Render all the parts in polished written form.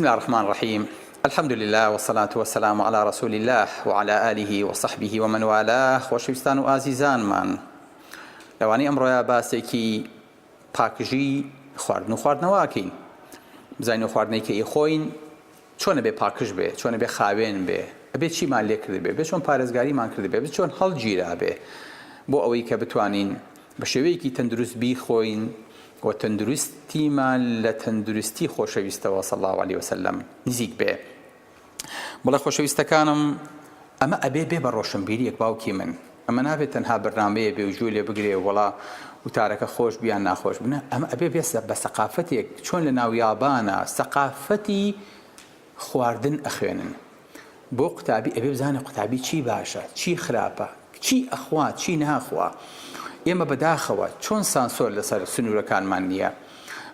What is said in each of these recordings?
بسم اللە الرحمن الرحیم الحمد للە والصلاة والسلام علی رسول اللە وعلی آله وصحبه ومن والاه خۆشەویستان و ئازیزانمان لەوانەی ئەمڕۆیا باسێکی پاکژی خواردن و خواردنەوەکەین بزانین و خواردنەی کە ئیخۆین چۆنە بێ پاکژ بێ چۆنە بێ خاوێن بێ ئەبێ چیمان لێ کردبێ بێ چۆن پارێزگاریمان کردبێ بێ چۆن هەڵگیرابێ بۆ ئەوەی کە بتوانین بە شێوەیەکی تەندروست بیخۆین و تەندروستیمان لە تەندروستی خۆشەویستەوە صلی اللە علیە وسلم نزیک بێ. بەڵێ خۆشەویستەکانم ئەمە ئەبێ بێ بە ڕۆشنبیریەک باوکی من ئەمە نابێت تەنها بەرنامەیە بێ و گوێ لێ بگرێ وەڵا وتارەکە خۆش بیان ناخۆش بنە ئەمە ئەبێ بێ بە سەقافەتێک چۆن لە ناو یابانە سەقافەتی خواردن ئەخوێنن بۆ قوتابی ئەبێ بزانێ قوتابی چی باشە چی خراپە چی ئەخوا چی ناخوا ئێمە بەداخەوە چۆن سانسۆر لەسەر سنوورەکانمان نییە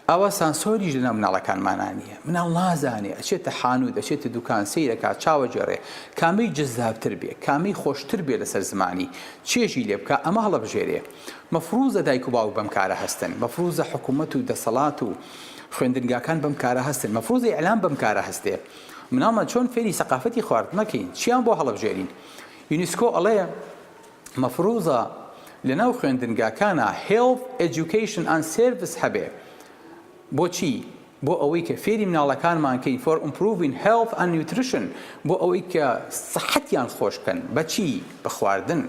ئاوا سانسۆریش لەناو مناڵەکانمانا نییە مناڵ نازانێ ئەچێتە حانوت ئەچێتە دوکان سەیرەکا چاوەگێڕێ کامەی جەزابتر بێ کامەی خۆشتر بێ لەسەر زمانی چێژی لێ بکا ئەمە هەڵەبژێرێ مەفروزە دایک و باوک بەم کارە هەستن مەفروزە حکوومەت و دەسەڵات و خوێندنگاکان بەم کارە هەستن مەفروزە ئیعلام بەم کارە هەستێ مناڵمان چۆن فێری سەقافەتی خواردنەکەین چیان بۆ هەڵەبژێرین یونیسکۆ ئەڵێ مەفروزە لەناو خوێندنگاکانا Health Education and Service هەبێ بۆچی؟ بۆ ئەوەی کە فێری مناڵەکانمان کەین for improving health and nutrition بۆ ئەوەی کە سەحەتیان خۆش کەن بەچی؟ بە خواردن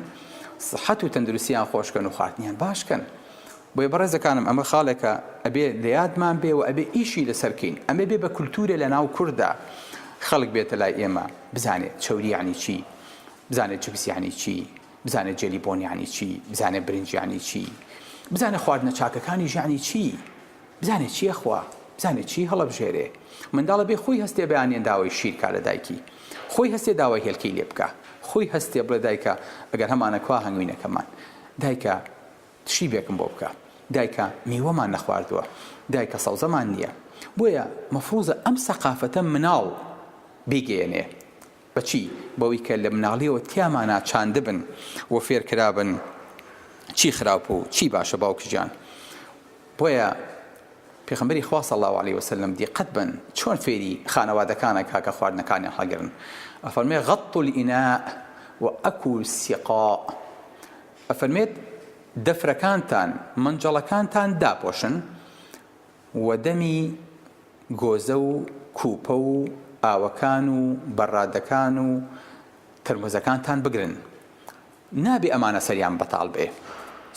سەحەت و تەندروستیان خۆش کەن و خواردنیان باش کەن بۆیە بەڕێزەکانم ئەمە خاڵێکە ئەبێ لە یادمان بێ و ئەبێ ئیشی لەسەر کەین ئەمە بێ بە کولتوورێ لە ناو کوردا خەڵک بێتە لای ئێمە بزانێ چەوری یانی چی بزانێ چپس یانی چی بزانێ جێلی بۆن یانی چی بزانێ برنج یانی چی بزانێ خواردنە چاکەکانیش یانی چی بزانێ چی ئەخوا بزانێ چی هەڵەبژێرێ منداڵە بێ خۆی هەستێ بەیانیان داوای شیر کا لە دایکی خۆی هەستێ داوای هێلکەی لێ بکا خۆی هەستێ بڵێ دایکە ئەگەر هەمانە کوا هەنگوینەکەمان دایکە شیبێکم بۆ بکە دایکە میوەمان نەخواردووە دایکە سەوزەمان نییە بۆیە مەفروزە ئەم سەقافەتە مناڵ بیگەیەنێ بە چی؟ بەوەی کە لە مناڵیەوە تیامانا چاندبن و فێرکرابن چی خراپ و چی باشە باوک گیان بۆیە پێخەمبەری خوا صلی اللە علیە وسلم دیقەت بن چۆن فێری خانەوادەکان ئەکا کە خواردنەکانیان هەڵگرن ئەفەرمێ غطوا الاناء واکوا السقاء ئەفەرمێت دەفرەکانتان مەنجەڵەکانتان داپۆشن و دەمی گۆزە و کوپە و ئاوەکان و بەڕادەکان و تەرموزەکانتان بگرن نابێ ئەمانە سەریان بەتاڵ بێ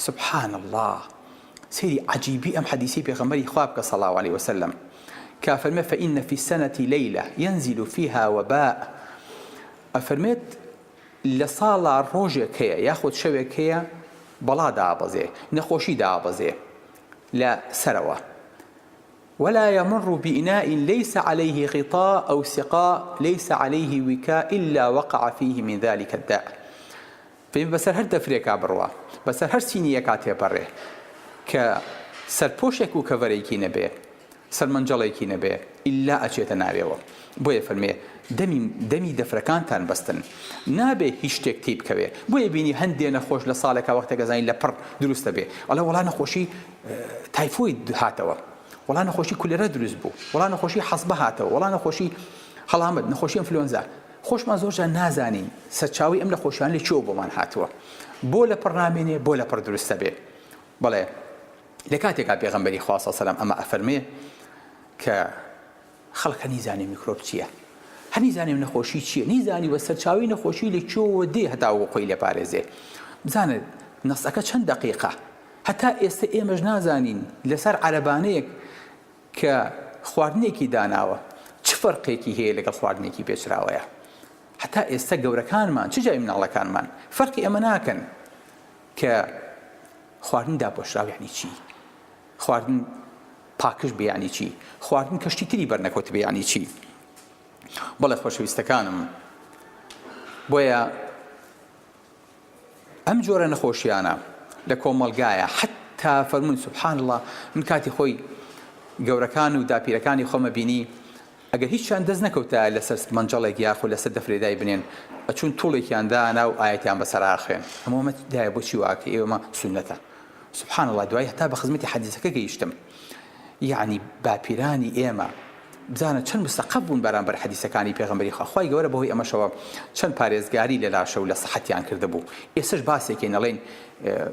سبحان اللە سەیری عەجیبی ئەم حەدیسەی پێغەمبەری خوا بکە صلی اللە علیه وسلم کە ئەفەرمێ فإن فی السنة لیلە ینزل فیها وباء ئەفەرمێت لە ساڵا ڕۆژێک هەیە یاخود شەوێک هەیە بەڵا دابەزێ نەخۆشی دابەزێ لە سەرەوە ولا يمر بإناء ليس عليه غطاء أو سقاء ليس عليه وكاء إلا وقع فيه من ذلك الداء فەرمی بەسەر هەر دەفرێکا بڕوا بەسەر هەر سینیەکا تێپەڕێ کە سەرپۆشێک و کەڤەرێکی نەبێ سەرمەنجەڵێکی نەبێ ئیلا ئەچێتە ناوێوە بۆیە فەرمێ دەمی دەمی دەفرەکانتان بەستن نابێ هیچ شتێک تێی بکەوێ بۆیە بینی هەندێ نەخۆش لە ساڵێکا وەختێک ئەزانی لە پڕ دروستە بێ ئەڵێ وەڵا نەخۆشی تایفۆید هاتەوە وەڵا نەخۆشی کولێرە دروست بوو وەڵا نەخۆشی حەسبە هاتەوە وەڵا نەخۆشی هەڵامەت نەخۆشی ئەنفلۆنزا خۆشمان زۆر جار نازانین سەرچاوەی ئەم نەخۆشیان لە کوێوە بۆمان هاتووە بۆ لە پڕ نامێنێ بۆ لە پڕ دروستە بێ بەڵێ لە کاتێکا پێغەمبەری خوا صلی سەلام ئەمە ئەفەرمێ کە خەڵک هەر نیزانێ میکرۆب چییە هەر نیزانێ نەخۆشی چییە نیزانی وە سەرچاوی نەخۆشی لە کوێوە دێ هەتاوەکو خۆی لێ پارێزێ بزانە نەسەکە چەند دەقیقە هەتا ئێستە ئێمەش نازانین لەسەر عەرەبانەیەک کە خواردنێکی داناوە چ فەرقێکی هەیە لەگەڵ خواردنێکی پێچراوەیە هەتا ئێستە گەورەکانمان چ جای مناڵەکانمان فەرقی ئەمە ناکەن کە خواردن داپۆشراو یعنی چی خواردن پاکژ بێ یعنی چی خواردن کەشتی تری بەرنەکەوت بێ یعنی چی بەڵێ خۆشەویستەکانم بۆیە ئەم جۆرە نەخۆشیانە لە کۆمەڵگایە حتا فەرموون سبحان اللە من کاتی خۆی گەورەکان و داپیرەکانی خۆمە بینی ئەگەر هیچیان دەست نەکەوتایە لەسەر مەنجەڵێک یاخود لەسەر دەفرێ دای بنێن ئەچوون توڵێکیان دانا و ئایەتیان بەسەرا خوێن ئەمە دایە بۆچی واکە ئێوەمە سوننەتە سبحان اللە دوایی هەتا بە خزمەتی حەدیسەکە گەیشتم یعنی باپیرانی ئێمە. بزانە چەند مسەقەف بوون بەرامبەر حەدیسەکانی پێغەمبەری خوا خوای گەورە بەهۆی ئەمەشەوە چەند پارێزگاری لە لاشە و لە سەحەتیان کردبوو ئێستەش باسێکەین ئەڵێین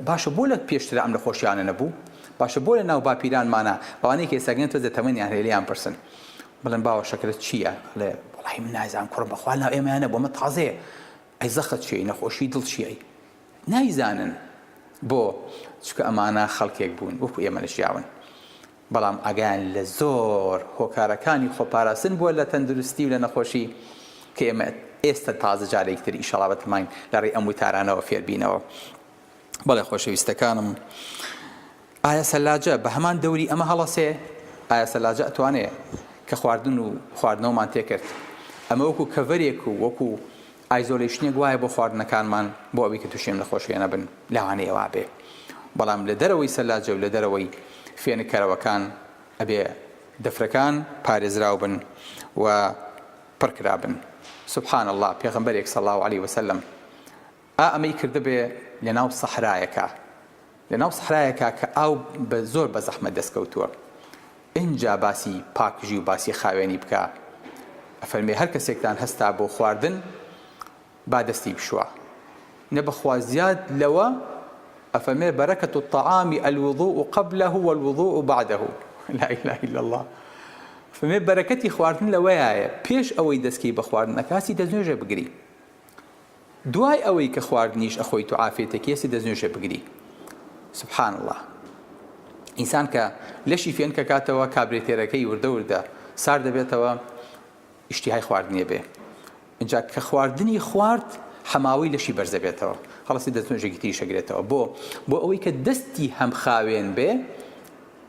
باشە بۆ لە پێشترا ئەم نەخۆشیانە نەبوو باشە بۆ لە ناو باپیرانمانە ئەوانەی کە ئێستا گەن تۆزێ تەمەنیان هەیە لێیان پرسن بڵێن باوە شەکرە چییە ئەڵێ وەڵاهی من نازانم کوڕم بەخوا ناو ئێمەیان نەبوو ئەمە تازەیە ئەی زەخت چییە نەخۆشی دڵ چییە نایزانن بۆ چونکە ئەمانە خەڵکێک بوون وەکو ئێمە نەژیاون بەڵام ئاگایان لە زۆر هۆکارەکانی خۆپاراستن بووە لە تەندروستی و لە نەخۆشی کە ئێمە ئێستا تازە جارێکی تر ئیشەڵا بەتەماین لە ڕێی ئەم وتارانەوە فێربینەوە. بەڵێ خۆشەویستەکانم ئایا سەلاجە بە هەمان دەوری ئەمە هەڵەسێ؟ ئایا سەلاجە ئەتوانێ کە خواردن و خواردنەوەمان تێکرد ئەمە وەکو cover ێک و وەکو isolation ێک وایە بۆ خواردنەکانمان بۆ ئەوەی کە تووشی ئەم نەخۆشییە نەبن لەوانەیە وابێ بەڵام لە دەرەوەی سەلاجە و لە دەرەوەی فێنککەرەوەکان ئەبێ دەفرەکان پارێزراو بن و پڕکرابن سبحان اللە پێغەمبەرێک صلی اللە علیە وسلم ئا ئەمەی کردبێ لە ناو سەحرایەکا لە ناو سەحرایەکا کە ئاو بە زۆر بە زەحمەت دەست کەوتووە ئینجا باسی پاکژی و باسی خاوێنی بکا ئەفەرمێ هەر کەسێکتان هەستا بۆ خواردن با دەستی بشوا نە بەخوا زیاد لەوە ئەفەرمێ بەرەکەت الطعام الوضوء قبله والوضوء بعده لا اله الا الله فەرمێ بەرەکەتی خواردن لەوەیایە پێش ئەوەی دەستکەی بە خواردنەکە هەستی دەستنوێژێ بگری دوای ئەوەی کە خواردنیش ئەخۆیت و عافیەتێکی هەستی دەستنوێژێ بگری سبحان اللە ئینسان کە لەشی فێنکە کاتەوە کابرێتێرەکەی وردە وردە سار دەبێتەوە ئیشتیهای خواردنیە بێ اینجا کە خواردنی خوارد حەماوەی لەشی بەرزەبێتەوە هەڵسی دەستنوێژێکی تریش ئەگرێتەوە بۆ بۆ ئەوەی کە دەستی هەم خاوێن بێ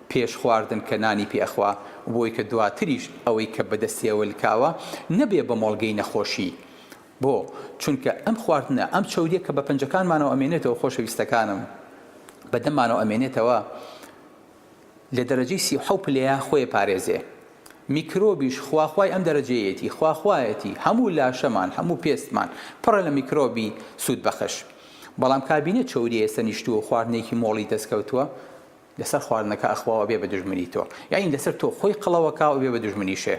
پێش خواردن کە نانی پێ ئەخوا و بۆی کە دواتریش ئەوەی کە بەدەستیەوە لکاوە نەبێ بە مۆڵگەی نەخۆشی بۆ؟ چونکە ئەم خواردنە، ئەم چەوریە کە بە پەنجەکانمانەوە ئەمێنێتەوە خۆشەویستەکانم، بە دەممانەوە ئەمێنێتەوە، لە دەرەجەی 37 پلەیا خۆی پارێزێ. میکرۆبیش خواخوای ئەم دەرەجەیەتی، خواخوایەتی، هەموو لاشەمان، هەموو پێستمان پڕە لە میکرۆبی سوودبەخش. بەڵام کابینە چەوریە ئێستا نیشتووە و خواردنێکی مۆڵی دەستکەوتووە، لەسەر خواردنەکە ئەخوا و ئەبێ بە دوژمنی تۆ یەعنی لەسەر تۆ خۆی قەڵەوەکا و ئەبێ بە دوژمنیشێ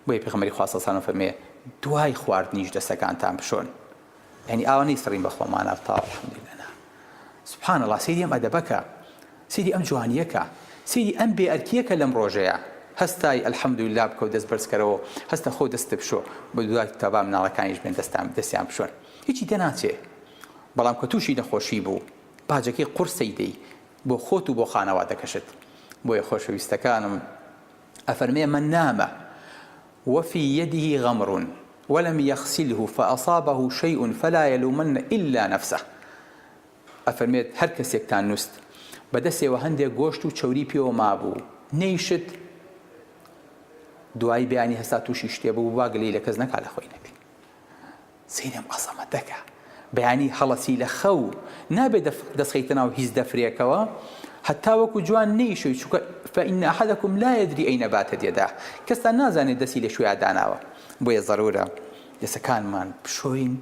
بۆیە پێغەمبەری خوا صلی اللە علیه و سلم فەرمێ دوای خواردنیش دەستەکانتان بشۆن یعنی ئاوا نەیسڕین بە خۆمانە تاو الحمدلله نا سبحان الله سەیری ئەم ئەدەبەکە سەیری ئەم جوانیەکە سەیری ئەم بێ ئەرکیەکە لەم ڕۆژەیە هەستای الحمدلله بکە و دەست بەرزکەرەوە هەستە خۆ دەستت بشۆ بە دوای تابا مناڵەکانیش بێن دەستان دەستیان بشۆن هیچی تێناچێ بەڵام کە تووشی نەخۆشی بوو باجەکەی قورسەی دەی بۆ خۆت و بۆ خانەوادەکەشت بۆیە خۆشەویستەکانم ئەفەرمێ من نام وفی یده غمر ولم یغسله فاصابه شیء فلا یلومن الا نفسه ئەفەرمێت هەر کەسێکتان نوست بەدەسێوە هەندێک گۆشت و چەوری پێوە مابوو نەیشت دوایی بەیانی هەستا تووشی شتێ بوو با گلەی لە کەس نەکا لە خۆی نەبێ سەیری ئەم عەزەمەتە کە بەیانی هەڵەسی لە خەو نابێ دەست خەیتە ناو هیچ دەفرێکەوە هەتا وەکو جوان نەیشۆی چونکە فإن أحدكم لا يدري أين باتت يداه کەستان نازانێت دەستی لە کوێیا داناوە بۆیە زەرورە دەسەکانمان بشۆین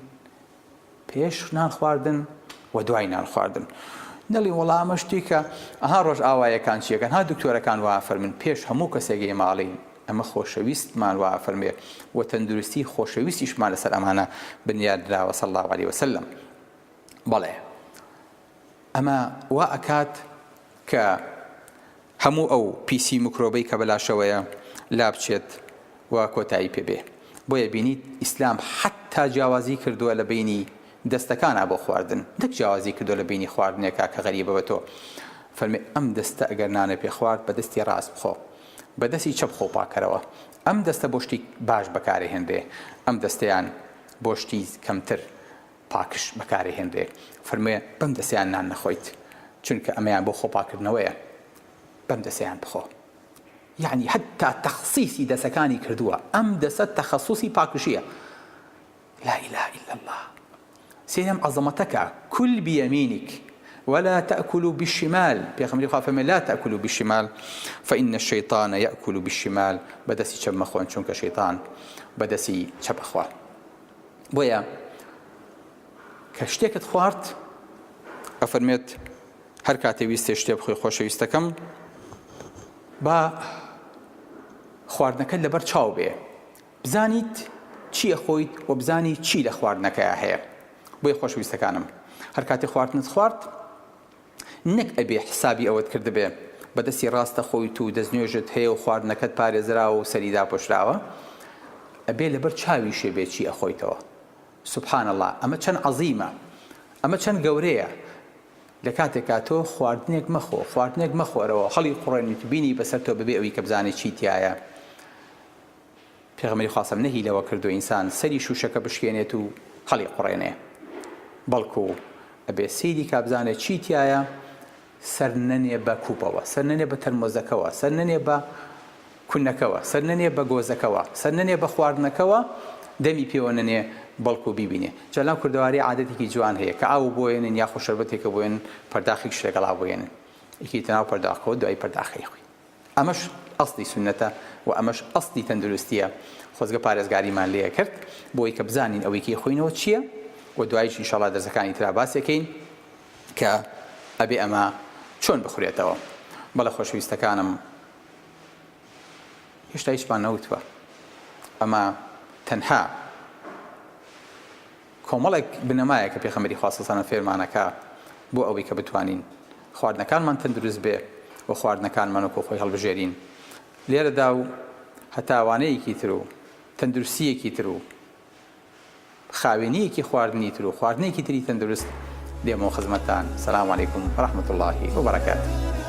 پێش نان خواردن و دوای نان خواردن نەڵی وەڵا ئەمە شتێکە ئەها ڕۆژئاوایەکان چیەکەن ها دکتۆرەکان وا فەرمن پێش هەموو کەسێک ئێماڵین ئەمە خۆشەویستمان وا ئەفەرموێ و تەندروستی خۆشەویستیشمان لەسەر ئەمانە بنیاد نراوە صلی اللە علیە وسلم بەڵێ ئەمە وا ئەکات کە هەموو ئەو پیسی میکرۆبەی کە بەلاشەوەیە لابچێت و کۆتایی پێبێ بۆیە بینیت ئیسلام حتا جیاوازی کردووە لە بینی دەستەکانا بۆ خواردن نەک جیاوازی کردووە لە بینی خواردنێکا کە غەریبە بە تۆ فەرمی ئەم دەستە ئەگەر نانە پێ خوارد بە دەستی ڕاست بخۆ بە دەستی چەپ خۆ پاکەرەوە ئەم دەستە بۆ شتی باش بەکارەهێنرێ ئەم دەستەیان بۆ شتی کەمتر پاکش بەکارەهێنرێ فەرموێ بەم دەستەیان نان نەخۆیت چونکە ئەمەیان بۆ خۆپاکردنەوەیە بەم دەستەیان بخۆ یعنی حتا تەخسیسی دەسەکانی کردووە ئەم دەسە تەخەسوسی پاکژیە لا اله الا اللە سەیری ئەم عەزەمەتە کە کل بیمینک ولا تأکلوا بالشمال پێغەمبەری خوا فەرمووی لا تأکلوا بالشمال فإن الشیطان یأکل بالشمال بە دەستی چەپ مەخۆن چونکە شەیتان بە دەستی چەپ ئەخوا بۆیە کە شتێکت خوارد ئەفەرمێت هەر کاتێ ویستێ شتێ بخۆی خۆشەویستەکەم با. خواردنەکەت لەبەر چاو بێ بزانیت چی ئەخۆیت و بزانی چی لە خواردنەکەیا هەیە بۆیە خۆشەویستەکانم هەر کاتێ خواردنت خوارد نەک ئەبێ حسابی ئەوەت کردبێ بە دەستی ڕاست دەخۆیت و دەستنوێژت هەیە و خواردنەکەت پارێزراوە و سەری داپۆشراوە ئەبێ لەبەر چاویشێ بێ چی ئەخۆیتەوە سبحان اللە ئەمە چەند عەزیمە ئەمە چەند گەورەیە لە کاتێکا تۆ خواردنێک مەخۆ خواردنێک مەخۆرەوە هەڵی قوڕێنیت بینی بەسەر تۆ بەبێ ئەوی کە بزانێ چی تیایە پێغەمبەری خوا سەم نەهی لەوە کردووە ئینسان سەری شوشەکە بشکێنێت و هەڵی قوڕێنێ بەڵکو ئەبێ سەیری کا بزانێ چی تیایە سەر نەنێ بە کوپەوە سەر نەنێ بە تەرمۆزەکەوە سەر نەنێ بە کونەکەوە سەر نەنێ بە گۆزەکەوە سەر نەنێ بە خواردنەکەوە دەمی پێوە نەنێ بەڵکو بیبینێ جا لام کوردەواری عادەتێکی جوان هەیە کە ئاو بۆیەنن یاخۆ شەربەتێکە بۆیەنن پەرداخێکیش لەگەڵا بۆیەنن یەکێکیتە ناو پەرداخەوە دوای پەرداخەی خۆی ئەمەش ئەسڵی سوننەتە و ئەمەش ئەسڵی تەندروستیە، خۆزگە پارێزگاریمان لێ ئەکرد بۆی کە بزانین ئەوەی کەی خۆینەوە چیە و دوایش ان شاءاللە دەرسەکانی ترا باسی ئەکەین کە ئەبێ ئەمە چۆن بخورێتەوە. بەڵێ خۆشەویستەکانم هێشتا هیچمان نەوتوە ئەمە تەنها کۆمەڵێک بنەمایە کە پێخەمبەری خوا صلی اللە علیە و سلم فێرمان ئەکا بۆ ئەوەی کە بتوانین خواردنەکانمان تەندروست بێ و خواردنەکانمان وەکو خۆی هەڵبژێرین لێرەدا و هەتا وانەیەکی تر و تەندروستییەکی تر و خاوێنییەکی خواردنی تر و خواردنێکی تری تەندروست دێمەوە خزمەتتان سلام علیکم ورحمة اللە وبرکاته.